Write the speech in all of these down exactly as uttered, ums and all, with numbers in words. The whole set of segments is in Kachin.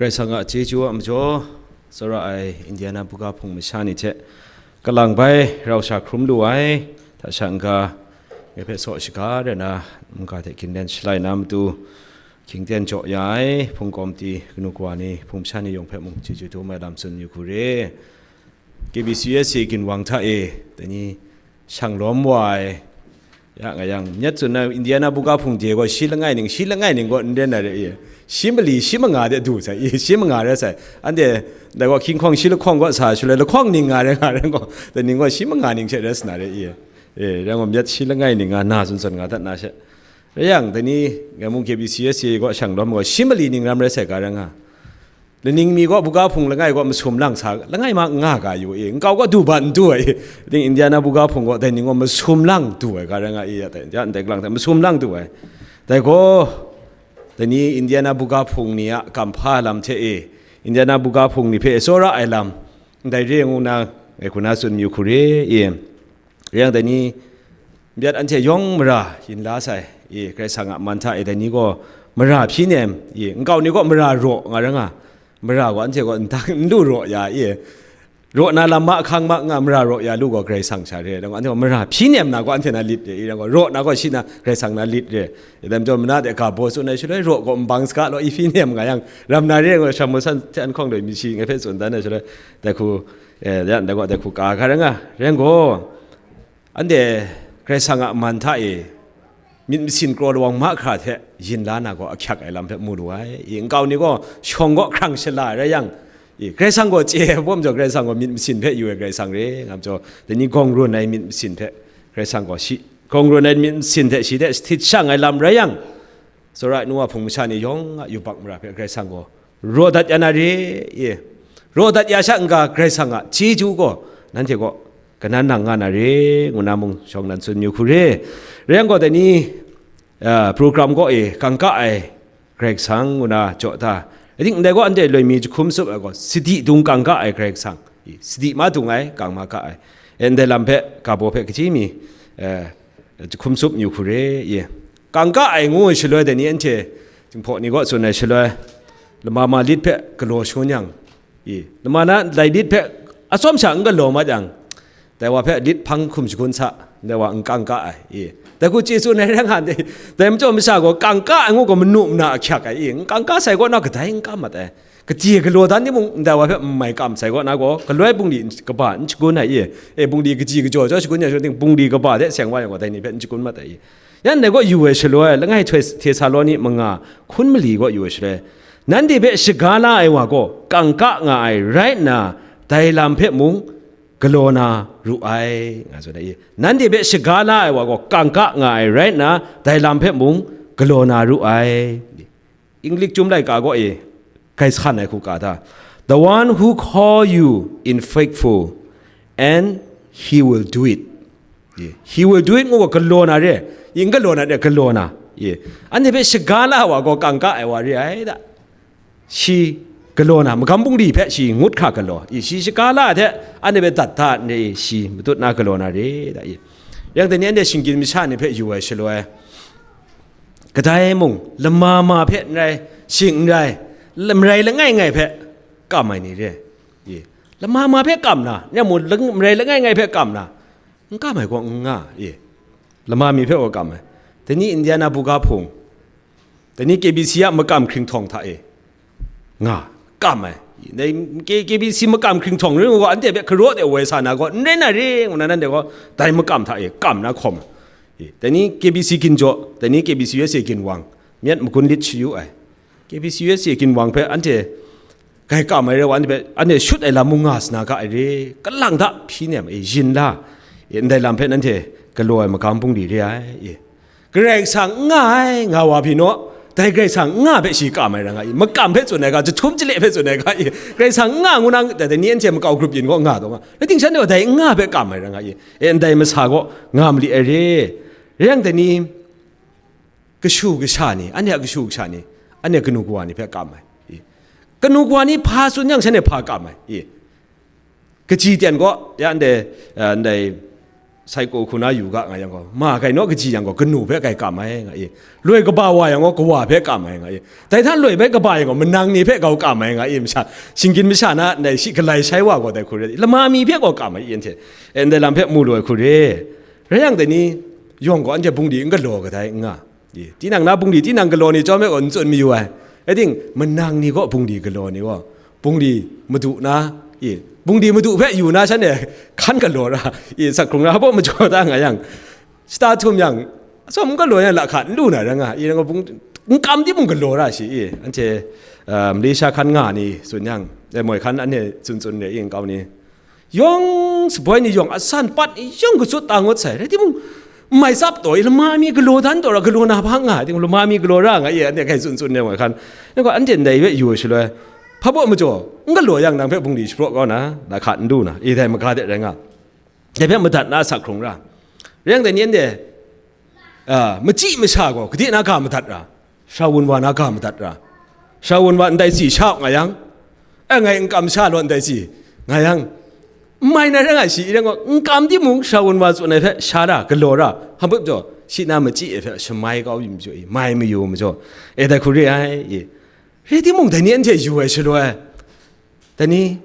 Karai Kasang a chyeju a majaw, tsawra ai Indiana buga hpung masha ni hte kalang bai rau sha hkrum lu ai, hta sha n-ga, ngai hpe saw shaga rai na, mungga hte ginlen shalai na matu, hkying ten jaw ya ai hpung kawmti kanu kawa ni, hpung masha ni yawng hpe mung chyeju dum ai lam tsun yu hku re. K B C U S A ginwang hta e, dai ni shang lawm wa ai, ya nga yang, myit tsun na Indiana buga hpung de gaw shi langai ning, shi langai ning gaw n ren ai re i, shi mali, shi manga de du sai i, shi manga rai sai. Anhte dai gaw hkying hkawng shi lahkawng gaw sa shaloi, lahkawng ning nga rai nga rai gaw, dai ning gaw shi manga ning she rai sa na re i. E, rai gaw myit shi langai ning nga na tsun tsun nga dat na she. Rai yang, dai ni ngai mung K B C U S A gaw shang lawm gaw, shi mali ning ram rai sai ga rai nga. Laning mi gaw buga hpung langai gaw masum lang sa, langai ma n nga ga yu i, nkau gaw du ban n du ai. Ding Indiana buga hpung gaw dai ning gaw masum lang du ai ga rai nga i, ya dai, ya ndai galang dai masum lang du ai. Dai gaw, dai ni Indiana buga hpung ni a kamhpa lam hte e, Indiana buga hpung ni hpe e tsawra ai lam, ndai re ngu na, ngai hku na tsun mayu hku re i. Rai yang dai ni, myit anhte yawng mara yin la sai, i, Karai Kasang a man hta e dai ni gaw mara hpyi nem, i, nkau ni gaw mara raw nga rai nga, mara gaw anhte gaw ndang n lu raw ya, i, raw na lam mahkang ma nga, mara raw ya lu gaw Karai Kasang sha re, rai gaw anhte gaw mara hpyi nem na gaw anhte na lit re, i, rai gaw raw na gaw shi na Karai Kasang na lit re, i, dai majaw mana de ga baw tsun ai shaloi raw gaw nbang saga law i hpyi nem nga yang, ram na re gaw sham masan hte an hkawng doi mi shi ngai hpe tsun dan ai shaloi, dai hku, e, ya, dai gaw dai hku ka ga rai nga, rai gaw, Anhte Karai Kasang a man hta e myit masin kraw lawang mahkra hte yin la na gaw ahkyak ai lam hpe mu lu ai. I, nkau ni gaw shawng gaw hkrang shala rai yang, i, Karai Kasang gaw chye ai hpawm jaw, Karai Kasang gaw myit masin hpe yu ai Karai Kasang re nga majaw, dai ni gawng run ai myit masin hpe Karai Kasang gaw shi, gawng run ai myit masin hte shi hte jahtit shang ai lam rai yang, Tsawra ai nu wa hpung masha ni yawng a yubak mara hpe Karai Kasang gaw raw dat ya na re, i, raw dat ya sha n-ga Karai Kasang a chyeju gaw nanhte kaw kanan nang nga na re, ngu na mung shawng nan tsun yu hku re. Rai yang gaw, dai ni, a, program kaw e kangka ai Karai Kasang ngu na jaw ta. Rai timung, ndai gaw anhte loi mi jahkum tsup ai gaw, sadi dung kangka ai Karai Kasang, i, sadi ma dung ai, kang ma ga ai. E, ndai lam hpe, ga baw hpe kaji mi, e, jahkum tsup yu hku re, i. Kangka ai ngu ai shaloi, dai ni anhte Jinghpaw ni kaw tsun ai shaloi, lama ma lit hpe galaw shangun yang, i, lama na lai lit hpe atsawm sha n galaw mat yang, dai wa hpe lit hpang hkum shagun sa, dai wa n kangka ai, i. Dai hku chye tsun ai rai nga ndai, dai majaw masha gaw kangka ai ngu gaw manu mana ahkyak ai, i, n kangka sai kaw na kadai n kam mat ai. Kaji galaw dan timung, ndai wa hpe n mai kam sai kaw na gaw, galoi bungli n-, kaba n shagun ai, i. E, bungli kaji kajaw jaw shagun ya shagun ting, bungli kaba de seng wa yang gaw, dai ni hpe n shagun mat ai, i. Yan dai kaw yu ai shaloi, langai Htoi-, Htesaloni manga hkun mali kaw yu ai shaloi, nanhte hpe shaga la ai wa gaw kangka nga ai rai nna, dai lam hpe mung galaw na ru ai, nga tsun ai, i. Nanhte hpe shaga la ai wa gaw kangka nga ai rai nna, dai lam hpe mung galaw na ru ai. Inglik Chyum laika gaw e, grai san ai hku ka ta, "The one who call you in faithful, and he will do it." Ye, "He will do it," ngu gaw galaw na re, i, n galaw na re, galaw na. Ye, anhte hpe shaga la ai wa gaw kangka ai wa re ai da. Shi galaw na, magam bungli hpe shi ngut hkra galaw, i, shi shaga la ai hte anhte hpe dat da n re, i, shi matut na galaw na re da, i. Yang dai ni anhte shinggyim masha ni hpe yu ai shaloi, kadai mung, lama ma hpe n rai, shing n rai, marai langai ngai hpe kam ai ni re. Ye. Lama ma hpe kam na, nya mu lang-, marai langai ngai hpe kam na, n kam ai gaw n nga, ye. Lama mi hpe wa kam ai. Dai ni Indiana buga hpung, dai ni K B C a makam hkringhtawng hta e, nga, kam ai. Dai K-, K B C makam hkringhtawng ring u gaw, anhte hpe hkaraw de woi sa na gaw, n rai na re, ngu na nanhte gaw, dai makam hta e kam na hkawm ai. Dai ni K B C ginjaw, dai ni K B C U S A ginwang, myit magun lit shayu ai. K B C U S A ginwang hpe anhte grai kam ai rai wa, anhte hpe, anhte shut ai lam mung nga sa na ga ai re, kalang da hpyi nem ai, yin la, e, ndai lam hpe nanhte galaw ai magam bungli re ai, e. Karai Kasang n nga ai, nga wa pyi naw, dai Karai Kasang n nga hpe shi kam ai rai nga i, makam hpe tsun ai ga, jahtum jale hpe tsun ai ga i, Karai Kasang n nga ngu na, dai ni anhte makau grup yin gaw nga taw nga, rai ting shan gaw dai n nga hpe kam ai rai nga i, e, ndai masa gaw nga mali ai re, rai yang dai ni, kashu kasha ni, anhte a kashu kasha ni, anhte kanu kawa ni hpe kam ai, i. Kanu kawa ni hpa tsun yang shanhte hpa kam ai, i. Kaji ten gaw, ya ndai, eh, ndai Sai kaw hku na yu ga nga yang gaw, ma gai naw kaji yang gaw, kanu hpe gai kam ai nga i. Loi kaba wa yang gaw, kawa hpe kam ai nga i. Dai hta loi bai kaba yang gaw, manang ni hpe gau kam ai nga i, masha, shinggyim masha na ndai shi galai shai wa gaw dai hku re, lama mi hpe gaw kam ai i, anhte. E, ndai lam hpe mu lu ai hku re. Rai yang dai ni, yawng gaw anhte bungli n galaw kadai n nga. I, tinang na bungli, tinang galaw ni chyawm e gaw n tsun mayu ai. Rai ting, manang ni gaw bungli galaw ni gaw, bungli madu na, i, bungli madu hpe yu na shanhte hkan galaw ra, i, sak hkrung ra, hpa baw majaw ta nga yang, shata htum yang, atsawm n galaw yang lahka n lu na ra nga, i, rai nga bung, n kam timung galaw ra shi, i, anhte, ah, Malaysia hkan nga ni tsun yang, e, moi hkan anhte tsun tsun re, i, nkau ni. Yawng shaboi ni yawng asan pat ni yawng katsut ta ngut sai, rai timung, n mai tsap taw i, lama mi galaw dan taw ra, galaw na hpa nga, ai timung, lama mi galaw ra nga, i, anhte hkai tsun tsun re moi hkan. Nang gaw anhte ndai hpe yu ai shaloi, hpa baw majaw, n galaw yang nang hpe bungli shapraw kau na, lahka n lu na, i, dai maga de rai nga. Dai hpe madat na sak hkrung ra. Rai yang dai ni anhte, a, machyi masha gaw, gade na ga madat ra. Sara wun wa na ga madat ra. Sara wun wa ndai si sha nga yang, e, ngai n kam sha law ndai si nga yang, n mai na rai nga shi, i rai gaw, n kam timung sara wun wa tsun ai hpe sha ra, galaw ra, hpa baw jaw, shi na machyi ai hpe shamai kau yu majaw i, mai mayu majaw, e, dai hku re ai, i. Rai timung, dai ni anhte yu ai shaloi, dai ni,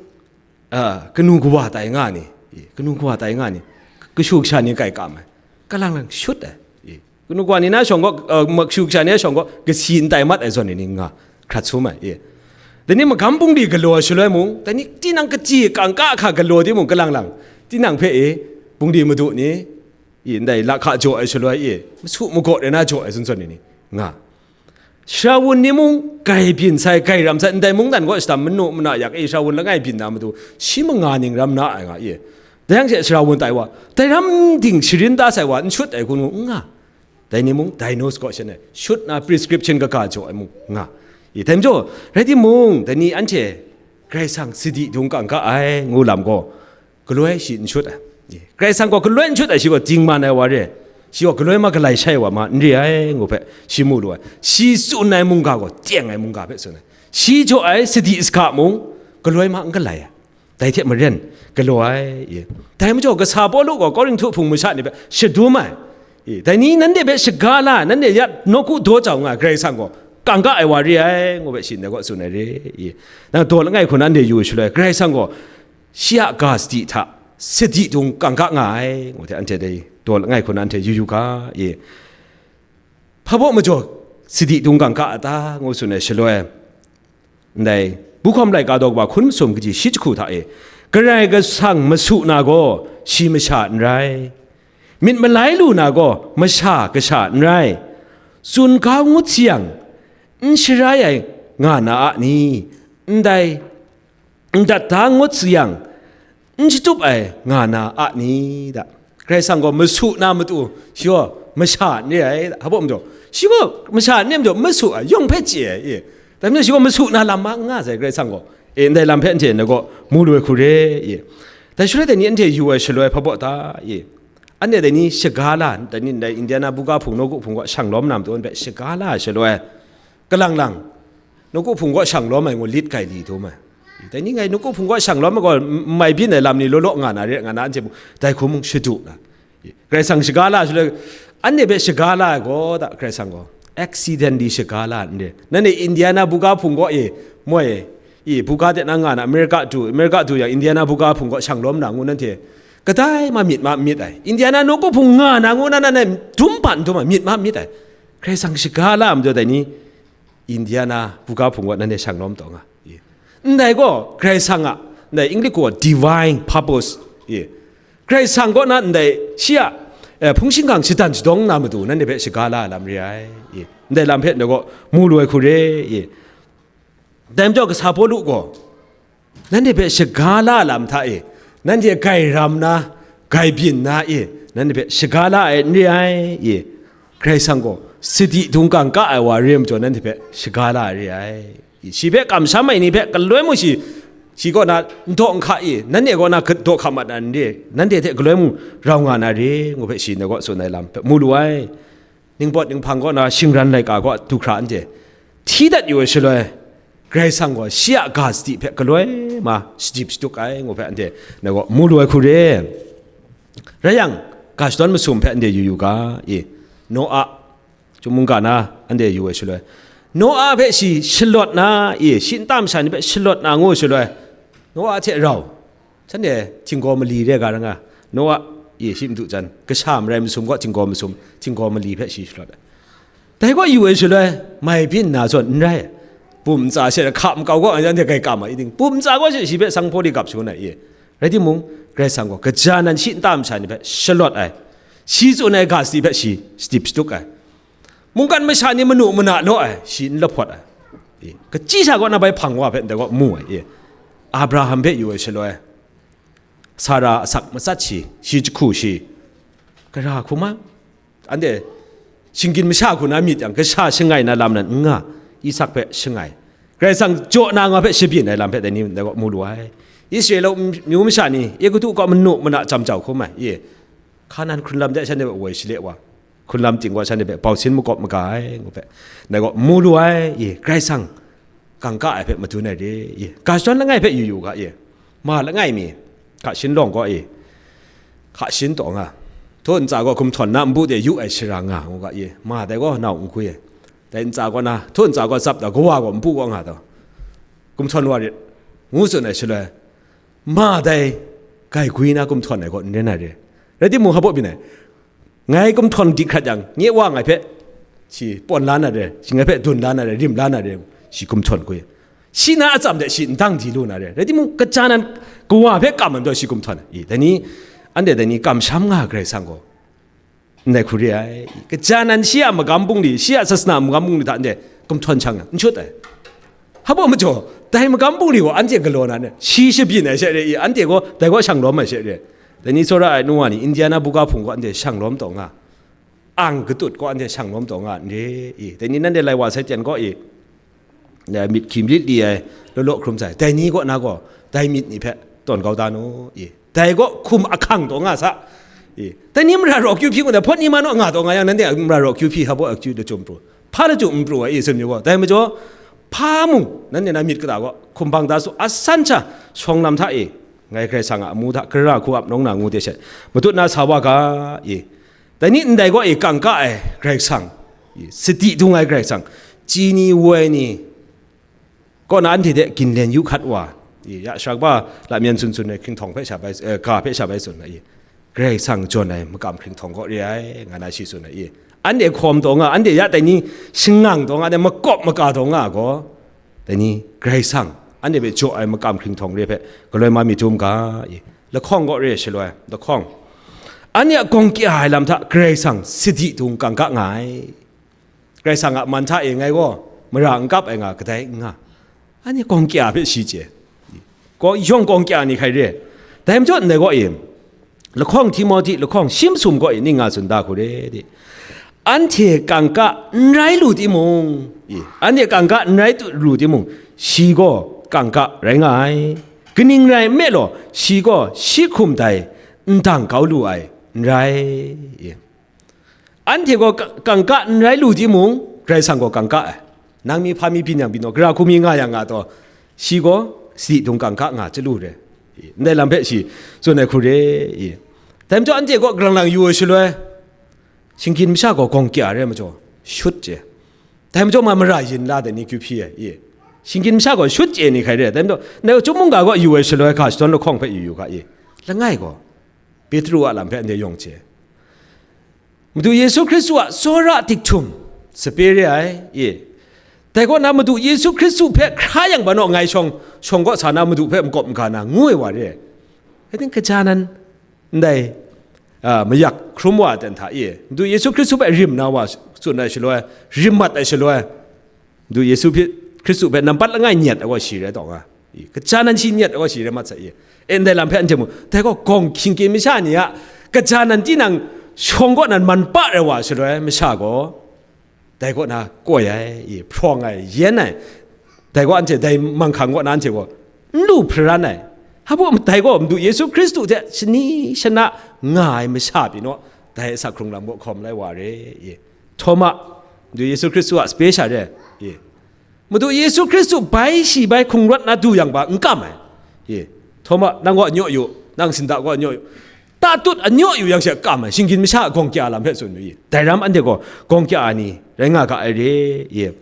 a, kanu kawa tai nga ni, i, kanu kawa tai nga ni, kashu kasha ni kai kam ai, kalang lang shut ai, i, kanu kawa ni na shawng gaw, a, ma-, kashu kasha ni na shawng gaw, kasi n tai mat ai zawn ni nga, hkrat sum ai, i. Dai ni magam bungli galaw ai shaloi mung, dai ni tinang kaji kangka hka galaw timung, kalang lang, tinang hpe, i, bungli madu ni, i, ndai lahka jaw ai shaloi, i, masu magaw rai na jaw ai zawn zawn ni nga. Sara wun ni mung gai byin sai, gai ram sai, ndai mungdan gaw shadam manu mana yak e, sara wun langai byin na matu, shi manga ning ram na ai nga e. Dai yang she sara wun tai wa, dai ram ding sharin da sai wa, n shut ai hku n nga. Dai ni mung diagnose gaw shanhte shut na prescription kaga jaw ai mung nga. I, dai majaw, rai timung, dai ni anhte Karai Kasang sadi dung kangka ai ngu lam gaw, galoi shi n shut ai. Karai Kasang gaw galoi n shut ai, shi gaw dingman ai wa re ai. Shi gaw galoi ma galai shai wa ma n re ai, ngu hpe shi mu lu ai. Shi tsun ai mungga gaw teng ai mungga hpe tsun ai. Shi jaw ai sadi sahka mung galoi ma n galai ai. Dai hte maren, galaw ai, i. Dai majaw, kasa Pawlu gaw Korinhtu hpung masha ni hpe shadum ai. I, dai ni nanhte hpe shaga la ai, nanhte ya nawku daw jau nga ai Karai Kasang gaw kangka ai wa re ai, ngu hpe shi ndai gaw tsun ai re, i. Nang daw langai hku na anhte yu shaloi, Karai Kasang gaw shi a ga sadi hta sadi dung kangka nga ai, ngu hte anhte dai daw langai hku na anhte yu yu ga, i. Hpa baw majaw sadi dung kangka a ta, ngu tsun ai shaloi, ndai Bukhawm laika daw kaba hkun masum kaji shi jahku hta e, Karai Kasang masu na gaw shi masha n rai, myit malai lu na gaw masha kasha n rai, tsun kau ngut sayang, n sharai ai nga na a ni? Ndai n dat da ngut sayang, n shatup ai nga na a ni da? Karai Kasang gaw masu na matu, shi gaw masha n re ai da. Hpa baw majaw, shi gaw masha n re majaw, masu ai, yawng hpe chye ai, i. Dai majaw, shi gaw masu na lam ma n nga sai, Karai Kasang gaw. E, ndai lam hpe anhte na gaw mu lu ai hku re, i. Dai shaloi dai ni anhte yu ai shaloi hpa baw ta, i. Anhte dai ni shaga la, dai ni ndai Indiana buga hpung, nawku hpung gaw shang lawm na matu hpe shaga la ai shaloi, kalang lang, nawku hpung gaw shang lawm ai ngu lit kai li dum ai. Dai ni ngai nawku hpung gaw shang lawm ai gaw, n-, n mai byin ai lam ni law law nga na re, nga na anhte mung, dai hku mung shadu na. Karai Kasang shaga la shaloi, anhte hpe shaga la ai gaw, da, Karai Kasang gaw accidentally shaga la n re. Nanhte Indiana buga hpung gaw e, moi e, i, buga de na nga na, America du, America du yang Indiana buga hpung gaw shang lawm na ngu nanhte kadai ma myit ma myit ai. Indiana nawku hpung nga na ngu na, nanhte dum hpan dum ai, myit ma myit ai. Karai Kasang shaga la ai majaw dai ni, Indiana buga hpung gaw nanhte shang lawm taw nga. I. Ndai gaw Karai Kasang a, ndai English gaw divine purpose. I. Karai Kasang kaw na ndai shi a, eh, hpung shingkang shadan shadawng na matu nanhte hpe shaga la ai lam re ai. I. Ndai lam hpe ndai gaw mu lu ai hku re. I. Dai majaw kasa Pawlu gaw, nanhte hpe shaga la lam hta e, nanhte gai ram na, gai byin na e, nanhte hpe shaga la ai n re ai, i, Karai Kasang gaw sadi dung kangka ai wa re ai majaw, nanhte hpe shaga la ai re ai, i, shi hpe kamsham ai ni hpe galoi mung shi, shi kaw na n daw n hka i, nanhte kaw na daw hka mat na n re, nanhte hte galoi mung rau nga na re, ngu hpe shi ndai gaw tsun ai lam hpe mu lu ai. Ningpawt ninghpang kaw na shingran laika kaw du hkra anhte hti dat yu ai shaloi, Karai Kasang gaw shi a ga sadi hpe galoi ma shadip shaduk ai, ngu hpe anhte ndai gaw mu lu ai hku re. Rai yang, Ga shadawn masum hpe anhte yu yu ga, e, Noa, chyum mungga na anhte yu ai shaloi, Noa hpe shi shalawt na, e, shi nta masha ni hpe shalawt na ngu shaloi, Noa hte rau, shanhte htinggaw mali re ga ra nga, Noa, e, shi madu jan, kasha marai masum gaw htinggaw masum, htinggaw mali hpe shi shalawt ai. Dai gaw yu ai shaloi, mai byin na zawn n rai. Bum ntsa she hka makau gaw anhte grai kam ai ting, bum ntsa gaw she shi hpe sanghpaw di gap shangun ai, e. Rai timung, Karai Kasang gaw kaja nan shi nta masha ni hpe shalawt ai, shi tsun ai ga sadi hpe shi shadip shaduk ai, mungkan masha ni manu mana law ai, shi n lahpawt ai, e. Kachyi sha kaw na bai hpang wa hpe ndai gaw mu ai, e. Abraham hpe yu ai shaloi, Sara asak matsat shi, shi jahku shi, gara hkrum a, anhte shinggyim masha hku na myit yang, kasha shangai na lam nan n nga, Isak hpe shangai, Karai Kasang jaw na nga hpe shabyin ai lam hpe dai ni ndai gaw mu lu ai. Israela myu masha ni Egutu kaw manu mana jam jau hkrum ai, e, Hkanan hkrunlam de shanhte hpe woi shale wa, hkrunlam ting gaw shanhte hpe bausin makawp maga ai, ngu hpe, dai gaw mu lu ai, e, Karai Kasang kangka ai hpe madun ai re, e, ga shadawn langai hpe yu yu ga, e, ma langai mi, hka shin lawng gaw, e, hka shin taw nga, htu ntsa gaw gumhtawn na npu de yu ai shara nga, ngu ga, e, ma dai gaw nau n gwi ai, dai ntsa gaw na, htu ntsa gaw tsap da, kawa gaw npu gaw nga taw, gumhtawn wa rit, ngu tsun ai shaloi, ma dai grai gwi na gumhtawn ai gaw n ren ai re. Rai timung, hpa baw byin ai, ngai gumhtawn di hkrat yang, nye wa ngai hpe shi pawn la na re, shi ngai hpe dun la na re, rim la na re, shi gumhtawn gwi. Shi na atsam de shi ndang di lu na re. Rai timung, kaja nan kawa hpe kam ai majaw shi gumhtawn ai. I, dai ni, anhte dai ni kamsham nga ai Karai Kasang gaw ndai hku re ai. Kaja nan shi a magam bungli, shi a sasana magam bungli hta anhte gumhtawn shang yang, n shut ai. Hpa baw majaw, dai magam bungli gaw anhte galaw na ne, shi shabyin ai she re i, anhte gaw dai gaw shang lawm ai she re. Dai ni tsawra ai nu wa ni, Indiana buga hpung gaw anhte shang lawm taw nga, ang katut gaw anhte shang lawm taw nga n re i, dai ni nanhte lai wa sai ten gaw i, myit hkying myit li ai, law law hkrum sai, dai ni kaw na gaw, dai myit ni hpe tawn kau da nu i, dai gaw hkum ahkang taw nga sa i, dai ni mara raw kyu hpyi ngu dai, hpawt ni ma naw nga taw nga yang, nanhte a mara raw kyu hpyi hpa baw akyu lachyum pru, hpa lachyum n pru ai i, tsun yu gaw, dai majaw, hpa mung, nanhte na myit kata gaw, hkum hpang da su, asan sha, shawng lam hta e, ngai Karai Kasang a amu hta, gara hku ap nawng na ngu de she, matut na sa wa ga i, dai ni ndai gaw e, kangka ai Karai Kasang, i, sadi dung ai Karai Kasang, chyi ni, woi ni, kaw na anhte hte ginlen yu hkat wa, i, ya shakba lamyan sun sun ai hkringhtawng hpe sha bai, eh, ga hpe sha bai tsun ai, i, Karai Kasang jawn ai makam hkringhtawng kaw re ai, nga na shi tsun ai, i, anhte hkawm taw nga, anhte ya tai ni shangang taw nga, anhte makawp maka taw nga gaw, dai ni Karai Kasang anhte hpe jaw ai makam hkringhtawng re hpe galoi ma mi dum ga, i, lahkawng kaw re shaloi, lahkawng, anhte a gawng kya ai lam hta Karai Kasang sadi dung kangka nga ai. Karai Kasang a man hta e ngai gaw mara n kap ai nga kadai n nga, anhte gawng kya hpe shi chye, gaw, yawng gawng kya ni hkai re. Dai majaw ndai gaw e, lahkawng Timohti lahkawng shi masum gaw e ning nga tsun da hku re di, anhte kangka n rai lu timung, i, anhte kangka n rai tu- lu timung, shi gaw kangka rai nga ai. Kaning rai nme law, shi gaw shi hkum dai n dang kau lu ai n rai, i. Anhte gaw ka- kangka n rai lu timung, Karai Kasang gaw kangka ai. Nang mi hpa mi byin yang byin naw, gara hku mi nga yang nga taw, shi gaw sadi dung kangka nga chyalu re. Ndai lam hpe shi tsun ai hku re i. Dai majaw anhte gaw grang lang yu ai shaloi, shinggyim masha gaw gawng kya re majaw, shut chye. Dai majaw ma mara yin la dai ni kyu hpyi ai i. Shinggyim masha gaw shut chye ni hkai re. Dai majaw, ndai chyum mungga gaw yu ai shaloi, ga shadawn lahkawng hpe yu yu ga i. Langai gaw, Petru a lam hpe anhte yawng chye. Madu Yesu Hkristu a tsawra dik htum sape re ai, e. Dai kaw na Madu Yesu Hkristu hpe hkra yang ba naw ngai shawng, shawng kaw sa na Madu hpe makawp maga na ngu ai wa re ai. Ating kaja nan ndai, a, mayak hkrum wa ai ten hta e, Madu Yesu Hkristu hpe rim na wa tsun ai shaloi, rim mat ai shaloi, Madu Yesu hpe, Hkristu hpe nampat langai nyet ai gaw shi rai taw nga. I, kaja nan shi nyet ai gaw shi rai mat sai i. E, ndai lam hpe anhte mu, dai gaw gawng hkying kye masha ni a kaja nan tinang shawng kaw nan man pa rai wa shaloi masha gaw, dai kaw na koi ai, i, hprawng ai, yen ai, dai gaw anhte dai manghkang kaw na anhte gaw n lu hparan ai. Hpa baw dai gaw Madu Yesu Hkristu hte shani shana nga ai masha pyi naw, dai asak hkrung lam kaw hkawm lai wa re, i. Htawma, Madu Yesu Hkristu a sape sha re, i. Madu Yesu Hkristu bai shi bai hkungrawt na du yang ba n kam ai, i. Htawma, nang gaw n yaw yu, nang sinda gaw n yaw yu. tatut anyaw yu yang she kam ai, shinggyim masha a gawng kya lam hpe tsun yu i. Dai ram anhte gaw gawng kya ai ni rai nga ga ai re, i.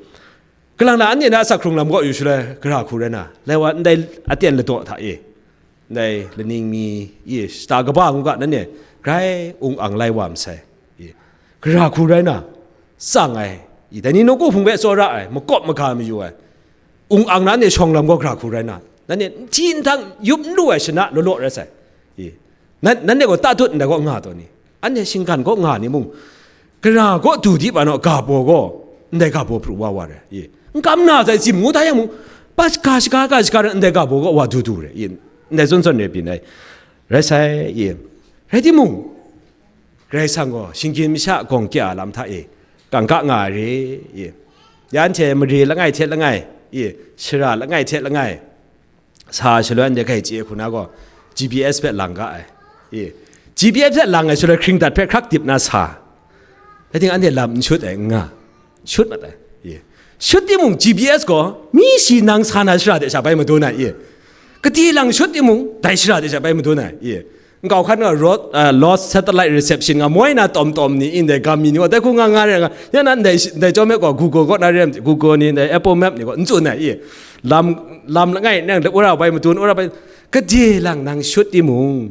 Kalang na anhte na asak hkrung lam gaw yu shaloi, gara hku rai na, lai wa ndai aten ladaw hta e, ndai laning mi, i, shata kaba ngu ga, nanhte grai ung ang lai wa masai, i. Gara hku rai na, tsang ai, i, dai ni nawku hpung hpe tsawra ai, makawp maga mayu ai, ung ang na anhte shawng lam gaw gara hku rai na, nanhte n hti n htang yup n lu ai shana law law rai sai, i. Nan, nanhte gaw tatut ndai gaw nga taw ni? Anhte shinggan gaw nga ni mung, gara gaw du di ba naw, ga baw gaw, ndai ga baw pru wa wa rai, i. N kam na sai, tsim ngu da yang mung, pa shaga, shaga, ga shaga rai, ndai ga baw gaw wa du du rai, i. Ndai zawn zawn rai byin ai, rai sai, i. Rai timung, Karai Kasang gaw shinggyim masha gawng kya lam hta e, kangka nga ai re, i. Ya anhte mare langai hte langai, i, shara langai hte langai, sa shaloi anhte grai chye hku na gaw, G P S hpe lang ga ai, i. G P S hpe lang ai shaloi hkringdat hpe hkrak dip na sa, rai ting anhte lam n shut ai, n nga, shut mat ai, i. Shut timung, G P S gaw mi shi nang sa na shara de sha bai madun ai, i. Kati lang shut timung, dai shara de sha bai madun ai, i. Nkau hkan nga, ro-, ah, lost satellite reception nga, moi na tawm tawm ni, ndai gam mi ni gaw, dai hku nga nga rai nga, ya na ndai shi-, ndai chyawm e gaw, Google kaw na re, Google ni, ndai Apple Map ni gaw, n tsun ai, i. Lam, lam langai nang wora bai madun, wora bai, kade lang nang shut timung,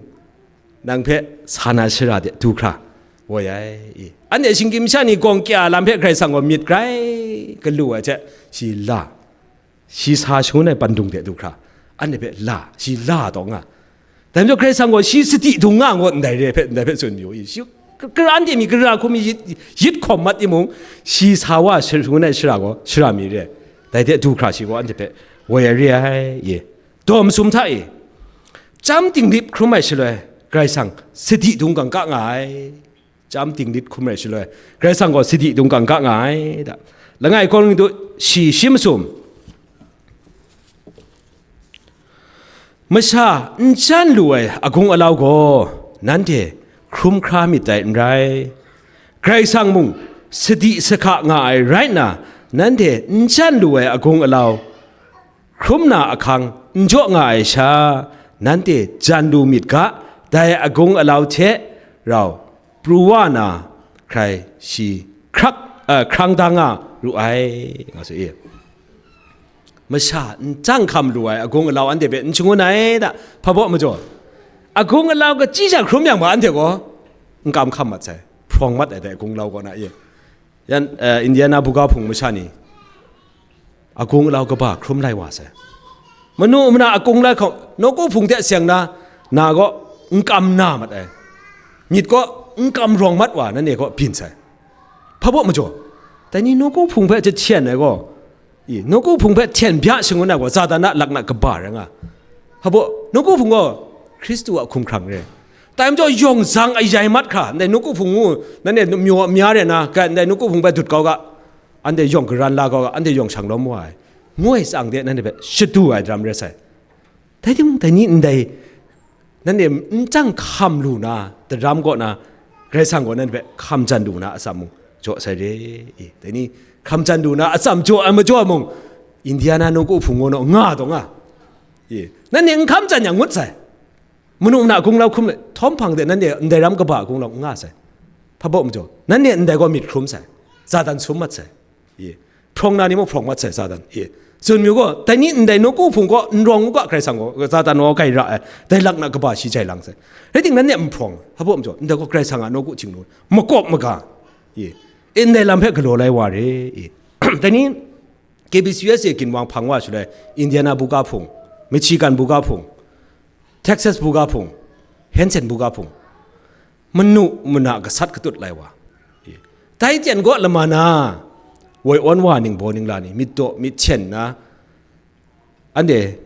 nang hpe sa na shara de du hkra woi ai, i. Anhte shinggyim masha ni gawng kya lam hpe Karai Kasang gaw myit grai galu ai hte, shi la, shi sa shangun ai pandung de du hkra, anhte hpe la, shi la taw nga. Dai majaw Karai Kasang gaw shi sadi dung nga ngut ndai re hpe, ndai hpe tsun mayu i. Shi, ka-, kara anhte mi, kara hku mi yit, yit hkawm mat timung, shi sa wa shangun ai shara gaw shara mi re. Dai de du hkra shi gaw anhte hpe woi ai re ai, i. Daw masum hta e, chyam dinglip hkrum ai shaloi, Karai Kasang sadi dung kangka nga ai. Chyam dinglip hkrum ai shaloi, Karai Kasang gaw sadi dung kangka nga ai da. Langai Korintu shi, shi masum, masha n jan lu ai agung alau gaw nanhte hkrum hkra myit dai n rai. Karai Kasang mung sadi sahka nga ai rai nna, nanhte n jan lu ai agung alau hkrum na ahkang n jaw nga ai sha, nanhte jan lu myit ga, dai agung alau hte rau pru wa na, hkrai shi hkrak, eh, hkrang da nga ru ai, nga su i. Masha n jang hkam lu ai agung alau anhte hpe n shangun ai da, hpa baw majaw, agung alau kachyi sha hkrum yang ma anhte gaw n kam hkam mat sai, hprawng mat ai dai agung alau kaw na i. Yan, eh, Indiana buga hpung masha ni agung alau kaba hkrum lai wa sai. Manu mana agung lai hkau, nawku hpung hte seng na, na gaw n kam na mat ai, myit gaw n kam rawng mat wa, nanhte gaw byin sai. Hpa baw majaw, dai ni nawku hpung hpe jahten ai gaw, i, nawku hpung hpe hten bya shangun ai gaw, Satan a laknak kaba rai nga. Hpa baw, nawku hpung gaw Hkristu a hkumhkrang re. Dai majaw, yawng zang ayai mat hkra, ndai nawku hpung ngu, nanhte myaw mya re na, ga, ndai nawku hpung hpe dut kau ga, anhte yawng garan la kau ga, anhte yawng shang lawm wa ai, ngu ai tsang de nanhte hpe shadu ai daram rai sai. Dai timung, dai ni ndai, nanhte n jang hkam lu na, daram kaw na, Karai Kasang gaw nanhte hpe hkam jan lu na atsam mung jaw sai re, i, dai ni hkam jan lu na atsam jaw ai majaw mung, Indiana nawku hpung ngu naw nga taw nga, i, nanhte n hkam jan yang ngut sai. Manu mana agung lau hkrum le, htawm hpang de nanhte ndai ram kaba agung lau n nga sai. Hpa baw majaw, nanhte ndai gaw myit hkrum sai, Satan sum mat sai, i, hprawng na ni mung hprawng mat sai, Satan, i. Tsun mayu gaw, dai ni ndai nawku hpung gaw n rawng u ga, Karai Kasang gaw, Satan gaw grai ra ai, dai laknak kaba shi jai lang sai. Rai timung, nanhte n hprawng, hpa baw majaw, ndai gaw Karai Kasang a nawku htingnu, makawp maga, i, ndai lam hpe galaw lai wa re, i. Dai ni, K B C U S A ginwang hpang wa shaloi, Indiana buga hpung, Michigan buga hpung, Texas buga hpung, Hansen buga hpung, manu mana gasat katut lai wa, dai ten gaw lama na, woi awn wa ningbaw ningla ni, myit daw myit hten na, anhte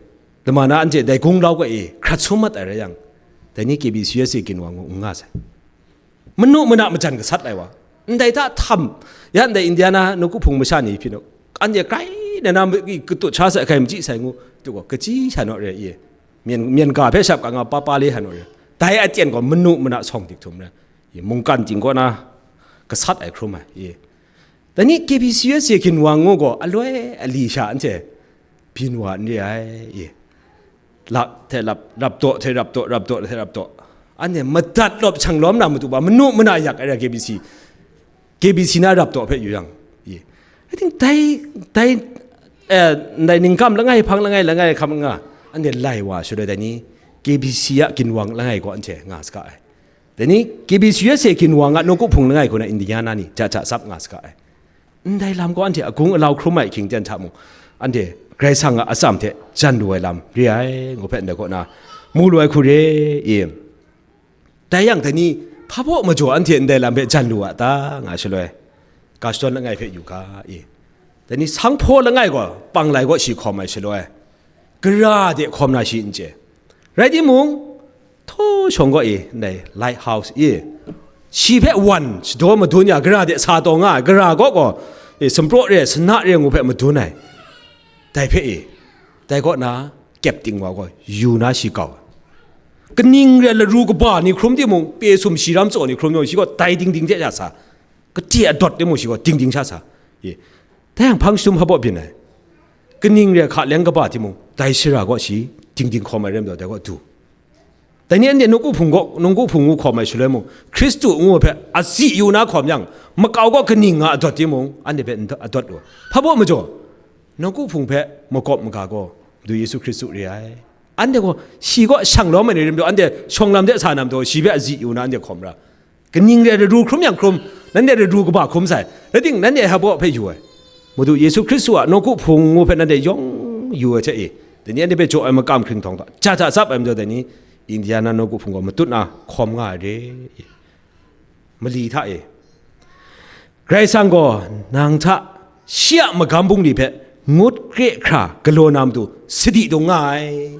lama na anhte dai gung lau ga e hkrat sum mat ai rai yang, dai ni K B C U S A ginwang ngu n nga sai. Manu mana majan gasat ai wa, ndai hta htam, ya ndai Indiana nawku hpung masha ni hpyi nu, anhte grai na na katut sha sai, grai machyi sai ngu, tu gaw kachyi sha naw re i, myen, myen ga hpe shap ka nga pa pa le sha naw re, dai aten gaw manu mana sawng dik htum re i, mungkan ting kaw na gasat ai hkrum ai i. Dai ni K B C U S A ginwang ngu gaw aloi ali sha anhte byin wa n re ai i. Lap hte lap, rap daw hte rap daw, rap daw hte rap daw. Anhte madat lawp shang lawm na matu ba, manu mana yak ai ra K B C, K B C na rap taw hpe yu yang, i, I think dai, dai, eh, ndai ningkam langai hpang langai langai hkam nga, anhte lai wa shaloi dai ni, K B C a ginwang langai gaw anhte nga saga ai. Dai ni, K B C U S A ginwang a nawku hpung langai gaw na Indiana ni ja ja tsap nga saga ai. Ndai lam gaw anhte agung alau hkrum ai hkying ten hta mung, anhte Karai Kasang a atsam hte jan lu ai lam re ai, ngu hpe ndai kaw na mu lu ai hku re i. Dai yang, dai ni, hpa baw majaw anhte ndai lam hpe jan lu a ta, nga shaloi, ga shadawn langai hpe yu ga i. Dai ni, sanghpaw langai gaw, panglai gaw shi hkawm ai shaloi, gara de hkawm na shi n chye. Rai timung, htaw shawng gaw i, ndai lighthouse i, shi hpe wan shadaw madun ya, gara de sa taw nga ai, gara gaw gaw, i, sumpraw re, sana re ngu hpe madun ai. Dai hpe i, dai kaw na, kyep ting wa gaw, yu na shi kau. Kaning re laru kaba ni hkrum timung, pe sum shi ram tsaw ni hkrum timung, shi gaw dai ding ding hte sha sa. Kade adawt timung, shi gaw ding ding sha sa. I, dai yang hpang shadum hpa baw byin ai. Kaning re hka leng kaba timung, dai shara gaw shi ding ding hkawm ai rem taw, dai gaw du. Dai ni anhte nawku hpung gaw, nawku hpung ngu hkawm ai shaloi mung, Hkristu ngu hpe azi yu na hkawm yang, makau gaw kaning nga adawt timung, anhte hpe n adawt lu. Hpa baw majaw, nawku hpung hpe makawp maga gaw, Madu Yesu Hkristu re ai. Anhte gaw, shi gaw shang lawm ai ni rim taw, anhte shawng lam de sa na majaw, shi hpe azi yu na anhte hkawm ra. Kaning re laru hkrum yang hkrum, nanhte laru kaba hkrum sai, rai ting, nanhte hpa baw hpe yu ai. Madu Yesu Hkristu a nawku hpung ngu hpe nanhte yawng yu ai hte e, dai ni anhte hpe jaw ai makam hkring htawng hta, ja ja tsap ai majaw, dai ni, Indiana nawku hpung gaw matut na hkawm nga ai re. Mali hta e, Karai Kasang gaw nang hta shi a magam bungli hpe ngut kre hkra galaw na matu sadi dung nga ai.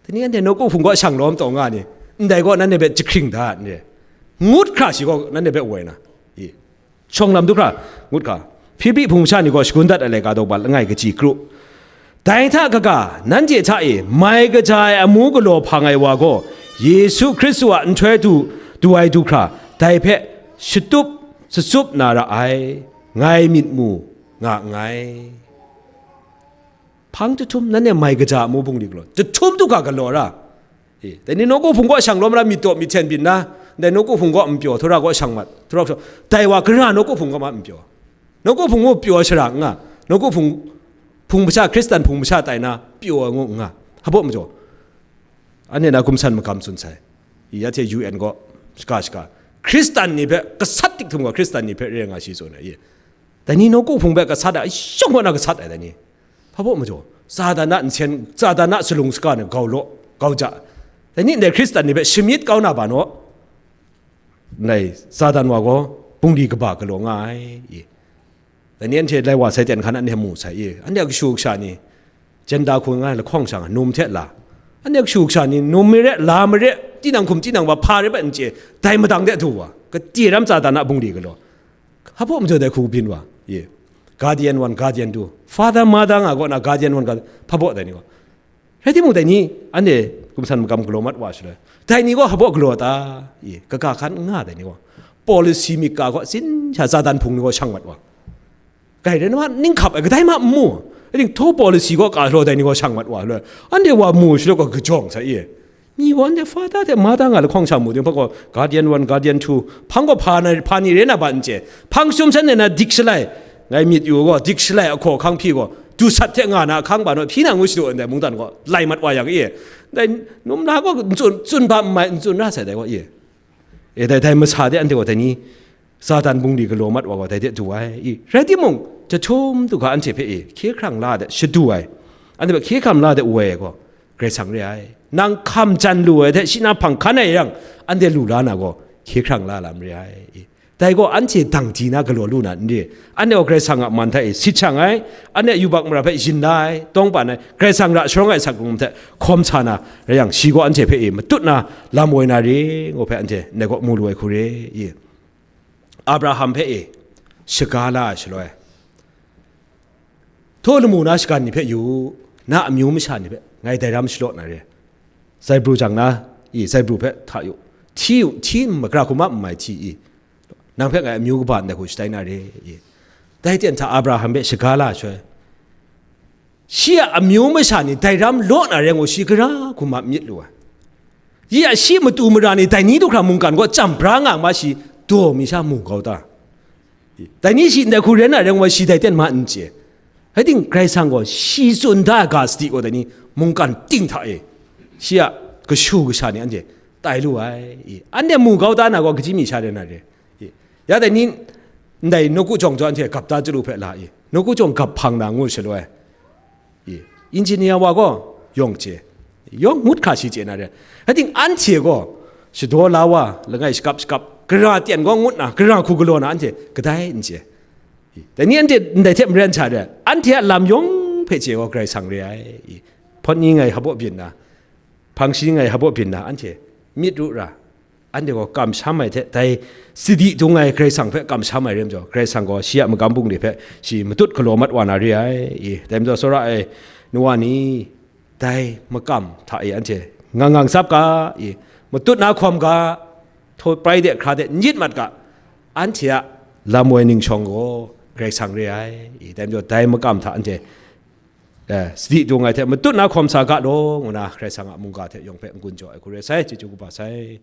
Dai ni anhte nawku hpung gaw shang lawm taw nga ni, ndai gaw nanhte hpe jahkring da n re. Ngut hkra shi gaw nanhte hpe woi na, i, shawng lam du hkra, ngut hkra, Hpilipri hpung masha ni gaw shagun dat ai laika daw ba langai kaji kru. Dai hta kaga, nanhte hta e mai kaja ai amu galaw hpang ai wa gaw, Yesu Hkristu a nhtoi du, du ai du hkra, dai hpe shatup, sasup na ra ai, ngai myit mu nga nngai. Hpang jahtum, nanhte mai kaja amu bungli galaw, jahtum du ga galaw ra. E, dai ni nawku hpung gaw shang lawm ra myit taw myit hten byin na, dai nawku hpung gaw n pyaw, htura gaw shang mat, htura gaw shang, dai wa gara nawku hpung gaw ma n pyaw. Nawku hpung gaw pyaw shara n nga, nawku hpung, hpung masha, Hkristan hpung masha tai na pyaw ai ngu n nga. Hpa baw majaw, anhte na gumsan magam tsun sai. I, ya hte U N gaw shaka shaka, Hkristan ni hpe, gasat tik htum gaw Hkristan ni hpe re nga shi tsun ai. I, dai ni nawku hpung hpe gasat ai, shawng gaw na gasat ai dai ni. Hpa baw majaw, Satan a nsen, Satan a salung saga ni gau law, gau ja. Dai ni ndai Hkristan ni hpe shamyit kau na ba naw, ndai Satan wa gaw bungli kaba galaw nga ai, i. Dai ni anhte lai wa sai ten hkan anhte mu sai, i. Anhte a kashu kasha ni, jenda hku nga ai lahkawng sha nga, num hte la. Anhte a kashu kasha ni, num maret, la maret, tinang hkum tinang wa, hpa rai bai n chye, dai madang de du wa, kade ram Satan a bungli galaw. Hpa baw majaw dai hku byin wa, i. Guardian one, guardian two. Father, mother nga gaw na guardian one, guardian, hpa baw dai ni gaw. Rai timung, dai ni, anhte gumsan magam galaw mat wa shaloi, dai ni gaw hpa baw galaw ta? I, kaga hkan n nga dai ni gaw, policy myit ga gaw sin sha Satan hpung ni gaw shang mat wa. Kai rai na ma, ning hkap ai kadai ma n mu. Rai ting, htaw policy gaw ka law dai ni gaw shang mat wa shaloi, anhte wa mu shaloi gaw kajawng sai i. Mi gaw anhte father hte mother nga lahkawng sha mu ting, hpa gaw guardian one, guardian two, hpang gaw hpa na, hpa ni re na ba n chye. Hpang shum shan de na dik shalai, ngai myit yu gaw, dik shalai ahkaw ahkang hpyi gaw, du sat hte nga na ahkang ba naw, hpyi na ngu shadu ndai mungdan gaw, lai mat wa yang e. Dai num la gaw n tsun, tsun ba n mai, n tsun ra sai dai gaw e. E dai, dai masa de anhte gaw dai ni, Satan bungli galaw mat wa gaw dai de du ai. I, rai timung, jahtum du ga anhte hpe e, hkye hkrang la de shadu ai, anhte hpe hkye hkrang la de woi ai gaw, Karai Kasang re ai. Nang hkam jan lu ai hte shi na hpang hkan ai yang, anhte lu la na gaw, hkye hkrang la lam re ai. I, dai gaw anhte dang di na galaw lu na n re. Anhte gaw Karai Kasang a man hta e sit shang ai, anhte yubak mara hpe yin la ai, tawngpan ai, Karai Kasang ra sharawng ai asak hkrung hte hkawm sa na rai yang, shi gaw anhte hpe e matut na lam woi na re, ngu hpe anhte ndai gaw mu lu ai hku re. I, Abraham hpe e shaga la ai shaloi, htaw lamu na shagan ni hpe yu u, na amyu masha ni hpe ngai dai ram shalaw na re. Zaibru jang na, i, zaibru hpe hta yu, hti yu, hti n magra hkum a n mai hti i, nang hpe ngai amyu kaba ndai hku shatai na re, i. Dai ten hta Abraham hpe shaga la ai shaloi, shi a amyu masha ni dai ram law na re ngu shi gara hkum a myit lu ai. Yi a shi matu mara ni dai ni du hkra mungkan gaw cham bra nga ma shi daw mi sha mu kau ta? Dai ni shi ndai hku ren na ren wa shi dai ten ma n chye. Hai ting Karai Kasang gaw shi tsun da ga sadi gaw dai ni mungkan ting hta e shi a kashu kasha ni anhte tai lu ai. Anhte mu kau ta na gaw kaji mi sha ren na re. Ya dai ni ndai nawku jawng jaw anhte gap ta chyalu hpe la i, nawku jawng gap hpang na ngu shaloi, i, engineer wa gaw yawng chye, yawng ngut hkra shi chye na re. Hai ting anhte gaw shadaw la wa langai shakap shakap, gara tyen gaw ngut na, gara hku galaw na anhte kadai n chye. I, dai ni anhte ndai hte maren sha re, anhte a lam yawng hpe chye gaw Karai Kasang re ai. I, hpawt ni ngai hpaw byin na, hpang shi ngai hpaw byin na, anhte myit ru ra, anhte gaw kamsham ai hte, dai sadi dung ai Karai Kasang hpe kamsham ai rai majaw, Karai Kasang gaw shi a magam bungli hpe shi matut galaw mat wa na re ai. I, dai majaw, tsawra ai nu wa ni, dai makam hta e anhte ngang ngang tsap ga, i, matut na hkawm ga, htaw prai de hkra de n yit mat ga, anhte a lam woi ning shawng gaw Karai Kasang re ai. I, dai majaw, dai makam hta anhte, eh, sadi dung ai hte matut na hkawm sa ga law, ngu na Karai Kasang a mungga hte yawng hpe n-gun jaw ai hku re sai, chyeju kaba sai.